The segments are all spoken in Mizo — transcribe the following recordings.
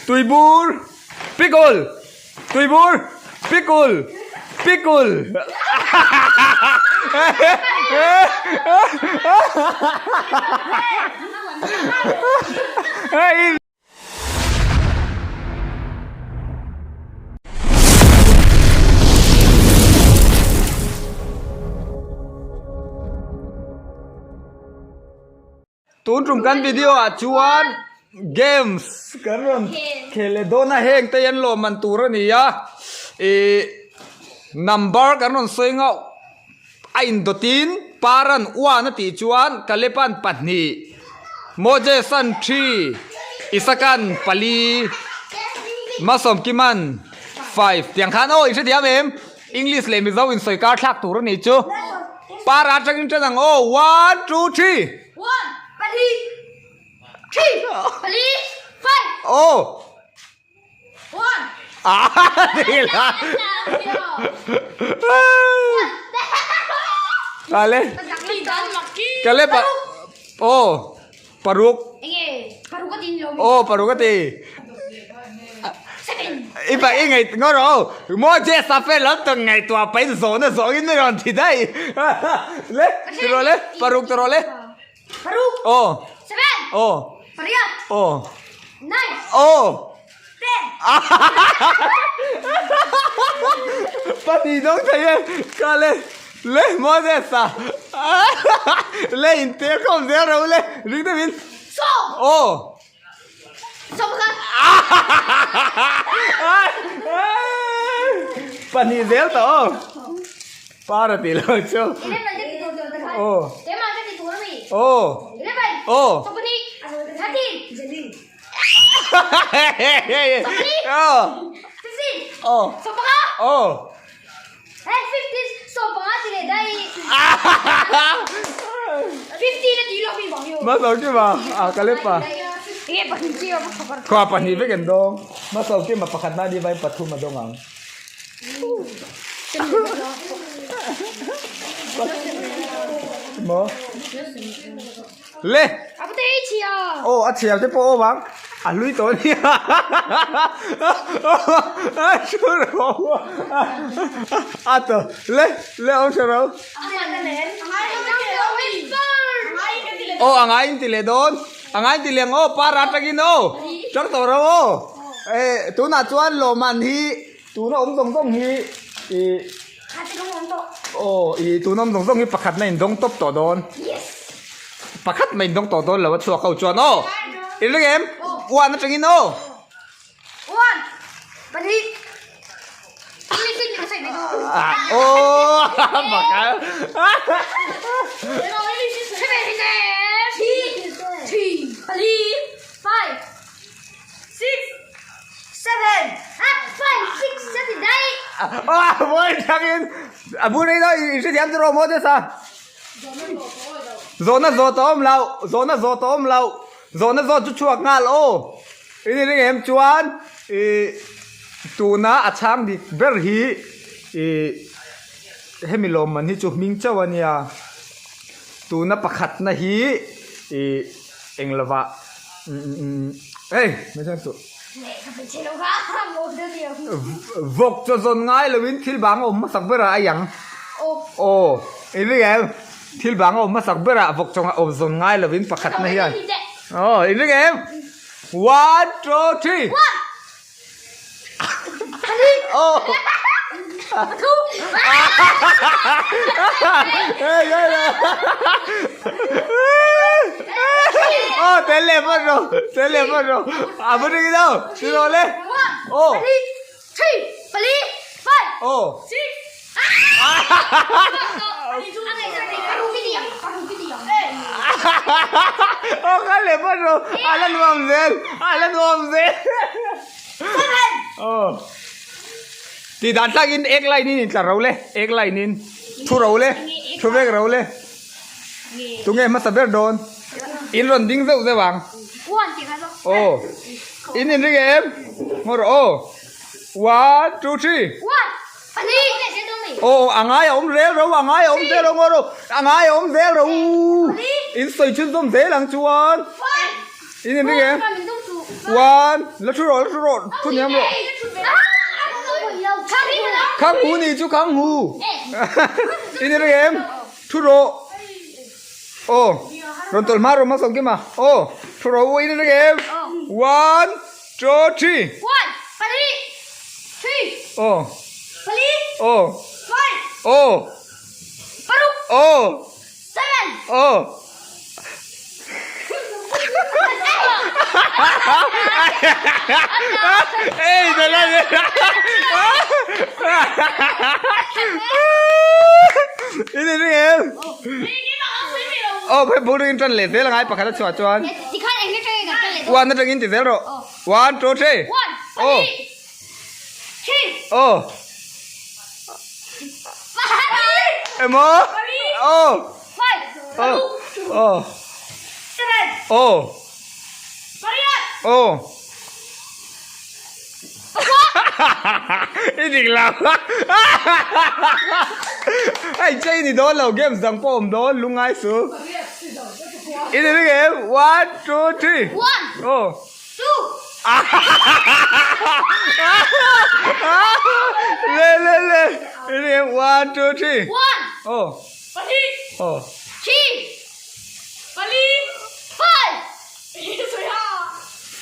Tuibur pickle Tuibur pickle pickle Tun tum kan video ah chuan games kan rawn khel leh dawn a heng te hian lawm man tur a ni a ih number kan rawn sawi ngauh a indawtin paran one a tih chuan Kalepan pahnih Mojesan three Isakan pali Masawmkiman five tiang khan aw in hrethiam em English leh Mizo insawi kar thlak tur a nih chu. Para atangin tan ang aw, one, two, three. One, pali, three, pali, five. Aw. One. Ah, la. Kale. Kale pa. Aw, paruk. Aw, paruk a ti. I pa i ngaih ngaw rawh aw. Maw che safe lam tawng ngaihtuah pahin zawhna zawngin mi rawn ti daih. Le ti rawh le paruk ti rawh le. Paruk. Aw. Seven. Aw. Pariat. Aw. Nine. Aw. Ten. Pahnih dawng thei e. Ka le le maw che sa. Le in tel khawm zel rawh u le ring deuhin. Sawm. Aw. Pahnih zel tawh aw. Par a tih loh chu. Aw. Aw. Aw. Aw. Aw. Aw. Masawkima a ka lep a Khua pahnih vek an dawng Masawkima pakhat na ni vai pathum a dawng ang Maw Le Aw a chhiar te pawh a awm ang a hlui tawh a nia a thu ro a to le le awm hre ro aw a ngai in ti leh dawn a ngai in ti leh ang aw par atangin aw tang tawh ro aw eh tunah chuan lawmman hi tuna awm zawng zawng hi ih Aw i tun awm zawng zawng hi pakhat na indawng tawp tawh dawn. Pakhat mai indawng tawh dawn lo a chhuak ho chuan aw. I ring em? One atangin aw. One, pahnih. Aw pakhat. Three, pali, five. Six, seven, eight, five, six, seven, eight. Ah, mawi tangin a bul rei dawn i hrethiam chu rawh maw te sa. Zawhna zawh tawh awm lo, zawhna zawh tawh awm lo, zawhna zawh chu chhuak nghal aw. I ni ring em chuan i tuna a chhang dik ber hi i hemi lawmman hi chu hming chauh a nia. Tuna pakhatna hi i Englovah Hey hmeichhe suh. Vawk chaw zawn ngai loin thil bang a awm hmasak berah a iang. Aw i ring em? Thil bang a awm hmasak berah vawk chaw awm zawn ngai loin pakhatna hian. Aw i ring em? One two three. Aw. Aw tel leh hman rawh tel leh hman rawh a va ring ilo ti rawh le aw aw aw kal leh hman rawh a la nuam zel a la nuam zel aw Tih dan tlak in ek line in intlar ro le, ek line in thu ro le, thu vek ro le. Tunge hmasa ber dawn? In rawn ding zeuh zeuh ang. Aw, in in ring em? Ngaw rawh aw. One, two, three. Aw, a ngai a awm zel ro, a ngai a awm zel ro, ngaw rawh. A ngai a awm zel ro. In sawi chhunzawm zel ang chuan. In in ring em? One, la thu rawh, la thu rawh, thu hniam rawh. Khang hu ni chu khang hu. I ni reng em? Thu rawh. Aw, rawn tawlh hma rawh hmasawm kim a. Aw, thu rawh u, i ni reng em? One, two, three. One, pali, three. Aw. Pali. Aw. Five. Aw. Paruk. Aw. Seven. Aw. Ei, dala Ini ring em? Oh, phei bul ring tan leh zel angai pakhat a chhuah chuan. One atangin ti zel rawh. One, two, three. One, Oh. three, Oh. Emaw? Oh. five, Oh. Oh. seven, Oh. pariat, Oh. I dik lo. Hei chei ni dawn lo games dang pawh awm dawn lungai su. I ni ring em? One, two, three. One. Oh. two, Le le le. I ni em? One, two, three. one, Oh. Oh. three, pali, five,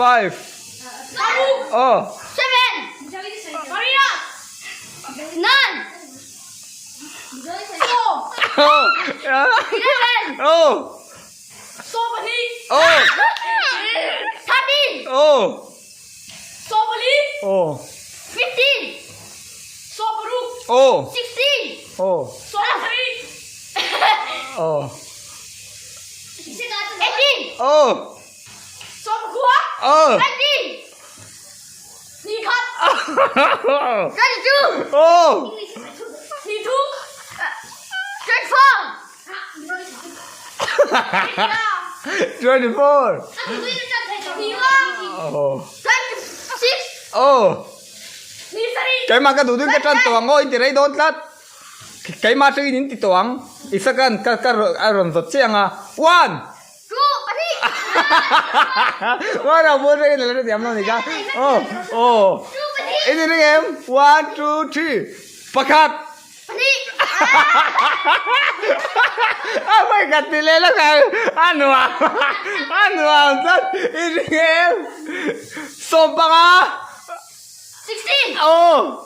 Five. Oh. seven, pariat, nine, four, Oh. eleven, Oh. Oh. thirteen, Oh. Oh. 15, Oh. 16, Oh. Oh. 18, Oh. Oh. 20, 22, Oh. 24, 24. Oh. 26, Oh. Keimah ka duh dun ka tan tawh ang aw in ti rei dawn tlat. Keimah atangin in ti tawh ang. Isakan ka ka a rawn zawt chiang a. One. Two, pahnih. One a bul atangin a la hrethiam lo ni ka. Oh. Oh. Two, pahnih. In ti ring em? One, two, three. Pakhat. Pahnih. A vawi khat ti leh lawk ang. A nuam. A nuam tlat. I ring em? 15. 16. Oh.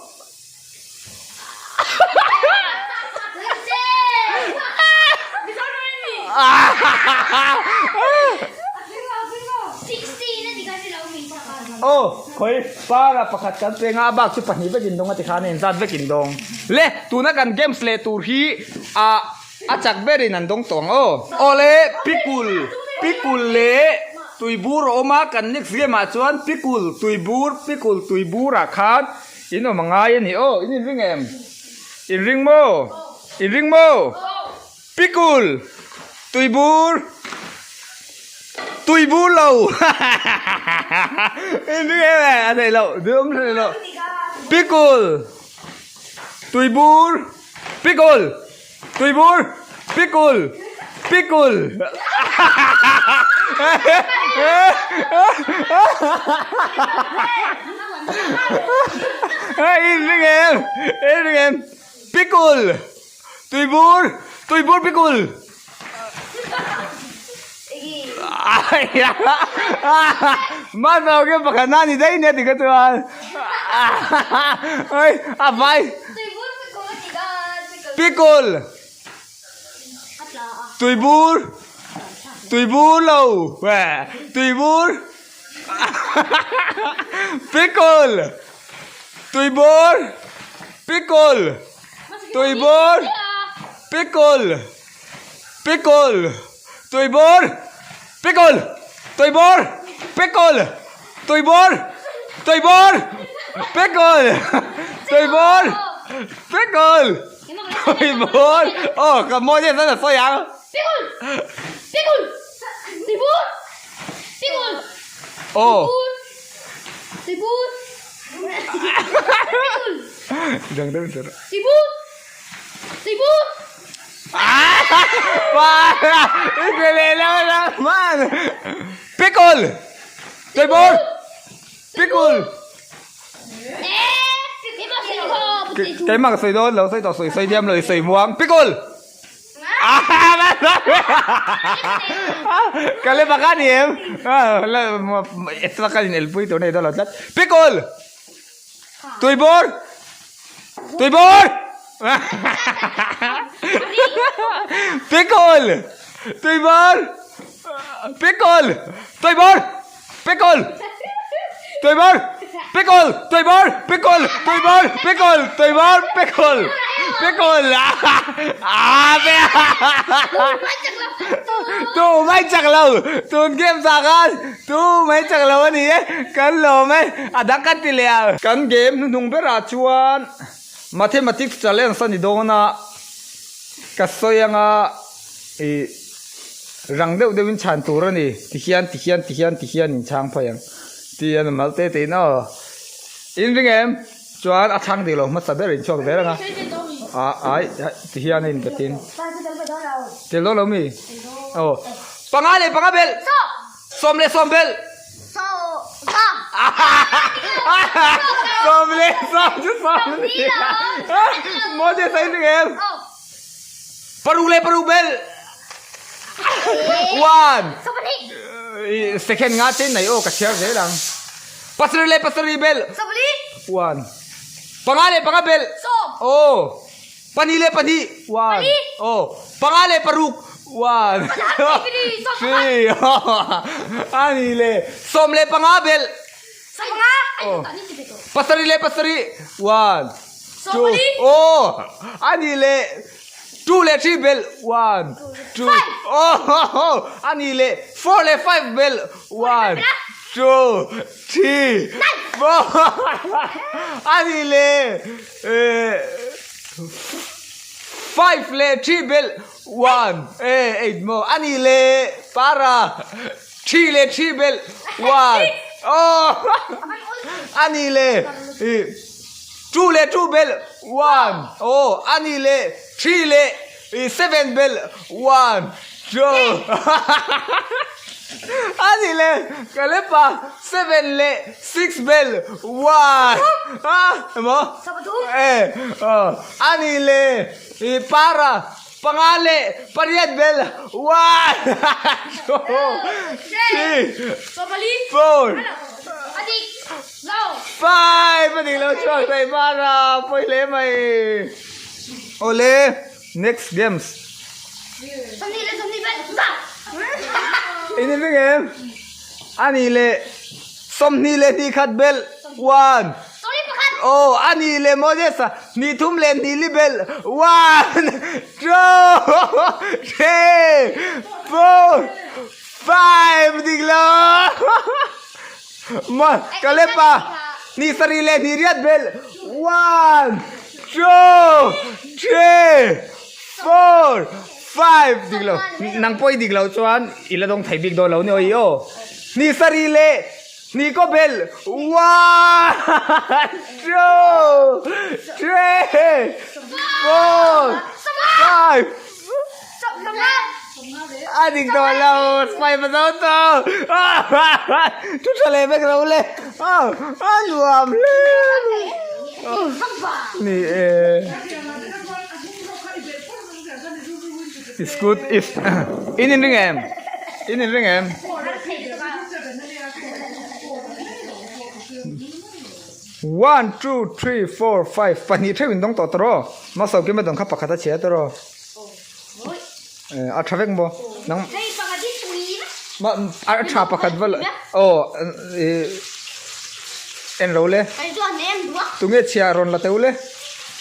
Aw, khawi para pakhat kan peng a, a bak chu pahnih vek in dawng a tikhan a inzat vek in dawng. Le, tuna kan games leh tur hi ah a chak berin an dawng tawh ang aw. Aw le, pikul, pikul leh tuibur a awm a, kan next game ah chuan pikul, tuibur, pikul, tuibur ah khan in awm a ngai a ni aw, in inring em? Inring maw? Inring maw? Pikul! Tuibur! Tuibur lo! Inring em e? A thei lo, duh awm thei lo. Pikul! Tuibur! Pikul! Tuibur! Pikul! Pikul! Inring em? Inring em? Pikul! Tuibur! Tuibur pikul! Mah tau ke pakhat na ni daih nia ti ka chuan. Oi, a vai. Pikul! Tuibur! Tuibur lo! Tuibur! Pikul! Tuibur! Pikul! Tuibur! Pikul! Pikul! Tuibur! Pikul! Tuibur! Pikul! Tuibur! Tuibur! Pikul! Tuibur! Pikul! Tuibur! Aw, ka mawi deuh zat a sawi ang. Pikul! Pikul! Tuibur! Pikul! Aw. Tuibur! Pikul! Dang deuh zet. Tuibur! Tuibur! I pe leh lo la man. Pikul! Tuibur! Pikul! Keimah ka sawi dawn lo, sawi tawh sawi sawi diam lo i sawi muang. Pikul! Ka le baka ni em? Etla ka in elpui tur nei dawn lo tlat. Pikul! Tuibur! Tuibur! Pikul! Tuibur! Pikul! Tuibur! Pikul! Tuibur! Pikul! Tuibur! Pikul! Tuibur! Pikul! Tuibur! Pikul! Pikul! Ah! Tu mai chak lo! Tun game sa khan tu mai chak lo a ni e! Kan lawm e! A dang kan ti leh a. Kan game hnuhnung berah chuan Mathematics challenge a ni dawn a, ka sawi anga ih rang deuh deuhin chhan tur a ni, tihian tihian tihian tihian in chhang phei ang tih a ni mal te tein aw. In ring em? Chuan a chhang dik lo hmasa ber in chhuak zel anga ah ai tihian a in bet in tel dawn lo mi? Aw panga leh panga belh! 19. 19 chu 20 maw che sawi ring em? Paruk leh paruk belh. One. Second nga chen nei aw ka chhiar zel ang. Pasarih leh pasarih belh. One. Panga leh panga belh. Aw. Pahnih leh pahnih. One. Aw. Panga leh paruk. One. Three. Ani leh 15 belh. Aw. Pasarih leh pasarih. One. Two. Aw. Ani leh two leh three belh. One. Two. Aw. Ani leh four leh five belh. One. Two. Three. Four. Ani leh Five leh three belh one eh eight maw a nih leh para three leh three belh one aw a nih leh ih two leh two belh one aw a nih leh three leh ih seven belh one two a nih leh ka lepa seven leh six belh one ah emaw eh aw a nih leh ih para panga leh pariat belh one two three four five a nih loh chuan sawi para pawi hle mai awle next games. In in ring em? A nih leh 22 khat belh one. Aw a nih leh Moses a hnih thum leh hnih li belh one two three four five dik lo. Ma Kalepa hnih sarih leh hnih riat belh one two three four five dik lo nang pawh i dik loh chuan i la dawng thei bik dawn lo ni aw i aw hnih sarih leh hnih kaw belh one two three four five a dik tawh lo five a zo tawh thu tha leh vek lo le a nuam hle ni e. Scoot is in in ring em in in ring em one two three four five pahnih theuh in dawng tawh tawh aw hmasa kim a dawng kha pakhat a chhia tawh aw a tha vek maw nang a tha pakhat val aw en ro le tunge chhia rawn la teuh le.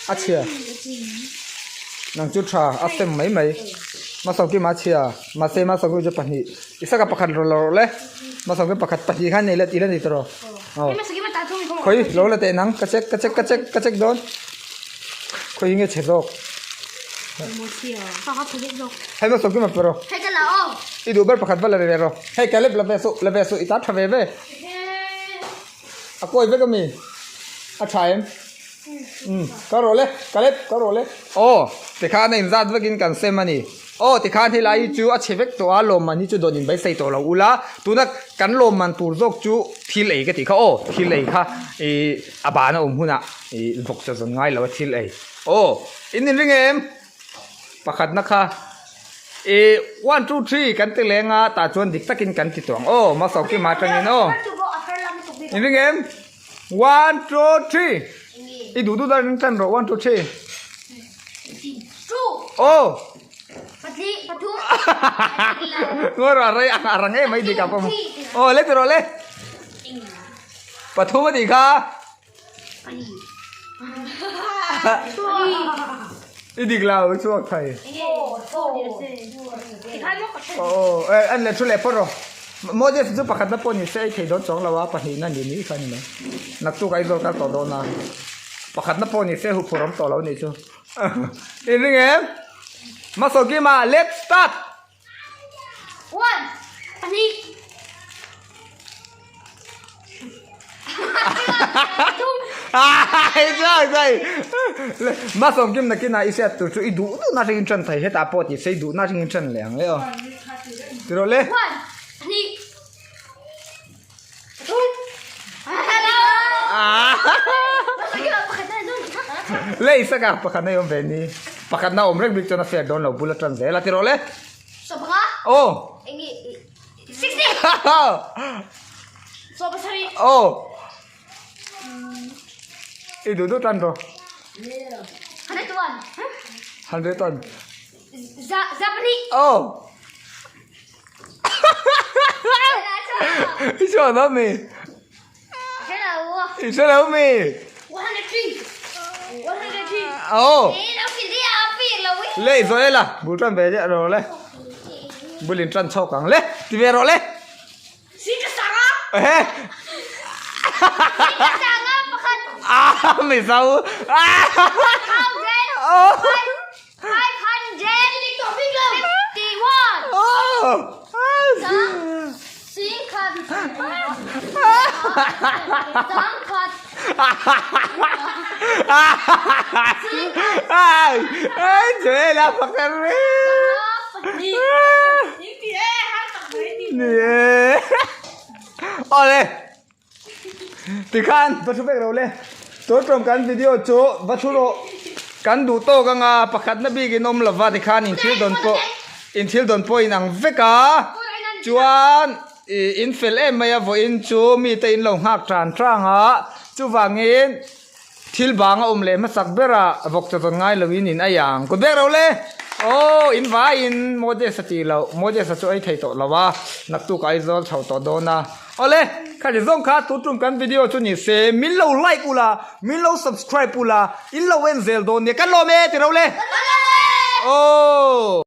A chhia. Nang chu tha a sem mai mai. Masawkima a chhia. Mahse Masawkima chu pahnih. Isaka pakhat rawn la rawh le. Masawkima pakhat pahnih khan nei la tih la ni tawh rawh. Aw. Khawi lo la teh nang ka check ka check ka check ka check dawn. Khawi nge chhe zawk. Hei Masawkima pe rawh. I duh ber pakhat va la ve rawh. Hei Caleb la ve suh la ve suh i ta tha ve ve. A kawi vek a mi? A tha em? Umm ka rawh le, ka lep ka rawh le. Aw tikhan a inzat vekin kan sem a ni. Aw tikhan helai hi chu a chhe vek tawh a, lawmman hi chu dawn in beisei tawh lo ula, tuna kan lawmman tur zawk chu thil ei ka tih kha aw, thil ei kha ih a ban a awm hunah ih vawk chaw zawn ngai lo a thil ei. Aw in inring em? Pakhatna kha ih one two three kan ti leng a, tah chuan dik takin kan ti tawh ang aw, Masawkima atangin aw. Inring em? One two three i duh duh darin tan rawh one two three aw ngawi rawh a rei a rang em mai dik a pawm aw le ti rawh le pathum a tih kha i dik lo i chhuak thei aw an le thu leh phawt rawh. Moses chu pakhatna pawh ni se ei thei dawn chuang lo a, pahnihna ni ni kha a ni mai. Naktuk Aizawl kal tawh dawn a, pakhatna pawh ni se huphurh awm tawh lo nih chu. I ring em? Masawkima, let's start! One, pahnih. Masawmkim nakinah i hriat tur chu i duh duhna atangin tan thei hetah pawh tih se i duhna atangin tan leh ang le aw. Ti rawh le. Le i saka pakhatna i awm ve ni. Pakhatna awm reng bik chuan a fair dawn lo bul atan zel a ti rawh le. Aw. Aw. I duh duh tan rawh. 101. Aw. I chhuak dawn mi? I hre lo mi? Aw. Le i zawh ela bul tan ve deuh rawh le. Bul in tan chhawk ang le. Ti ve rawh le. Ehe. Ah mizo. Ah. Awle tikhan va thu vek ro le tun tum kan video chu va thu rawh kan duh tawk anga pakhatna bikin awm lova tikhan in thil dawn pawh in thil dawn pawh in ang vek a chuan ih in fel em mai a vawiin chu mite in lo nghak tan tang a chuvangin Thil bang a awm leh hmasak berah vawk chaw zawn ngai loin in ei ang. Kut bek ro le! Aw, in vaiin Moses a tih loh. Moses a chu ei thei tawh lo a, naktuk Aizawl chho tawh dawn a. Awle, khati zawng kha tu tum kan video chu ni se, min lo like ula, min lo subscribe ula, in lo en zel dawn nia. Kan lawm e ti ro le! Kan lawm e! Aw!